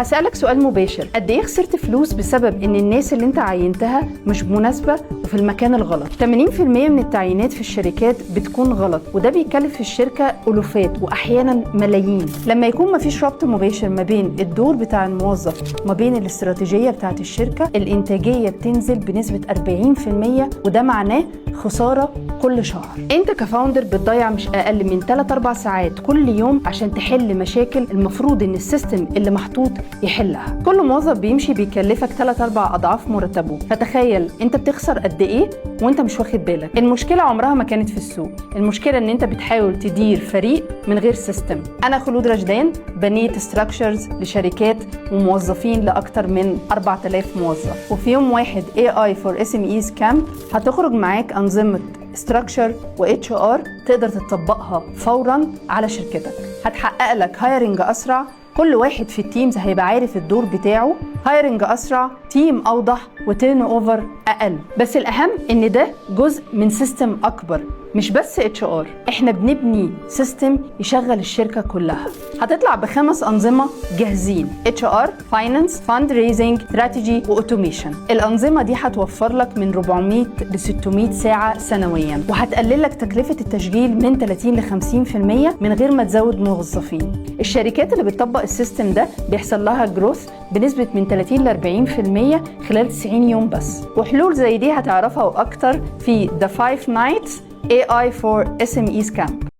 هسألك سؤال مباشر: قد ايه خسرت فلوس بسبب ان الناس اللي انت عينتها مش مناسبة وفي المكان الغلط؟ 80% من التعيينات في الشركات بتكون غلط، وده بيكلف الشركة ألوفات وأحيانا ملايين. لما يكون مفيش ربط مباشر ما بين الدور بتاع الموظف وما بين الاستراتيجية بتاعت الشركة، الإنتاجية بتنزل بنسبة 40%، وده معناه خسارة كل شهر. انت ك founder بتضيع مش اقل من 3 4 ساعات كل يوم عشان تحل مشاكل المفروض ان ال system اللي محطوط يحلها. كل موظف بيمشي بيكلفك 3 4 اضعاف مرتبه، فتخيل انت بتخسر قد ايه وانت مش واخد بالك. المشكلة عمرها ما كانت في السوق، المشكلة ان انت بتحاول تدير فريق من غير system. انا خلود رشدان، بنيت structures لشركات وموظفين لاكثر من 4000 موظف، وفي يوم واحد AI for SMEs Camp هتخرج معاك انظمة structure و HR تقدر تطبقها فورا على شركتك. هتحقق لك hiring اسرع، كل واحد في ال teams هيبقى عارف الدور بتاعه، hiring اسرع، team اوضح، و turnover اقل. بس الاهم ان ده جزء من system اكبر، مش بس HR، احنا بنبني system يشغل الشركة كلها. هتطلع بخمس انظمة جاهزين: HR، finance، fundraising، strategy و automation. الانظمة دي هتوفر لك من 400 ل 600 ساعة سنويا، وهتقلل لك تكلفة التشغيل من 30 ل 50% من غير ما تزود موظفين. الشركات اللي بتطبق ال system ده بيحصل لها growth بنسبة من 30 ل 40% خلال 90 يوم بس. وحلول زي دي هتعرفها واكتر في The 5 Nights AI for SMEs Camp.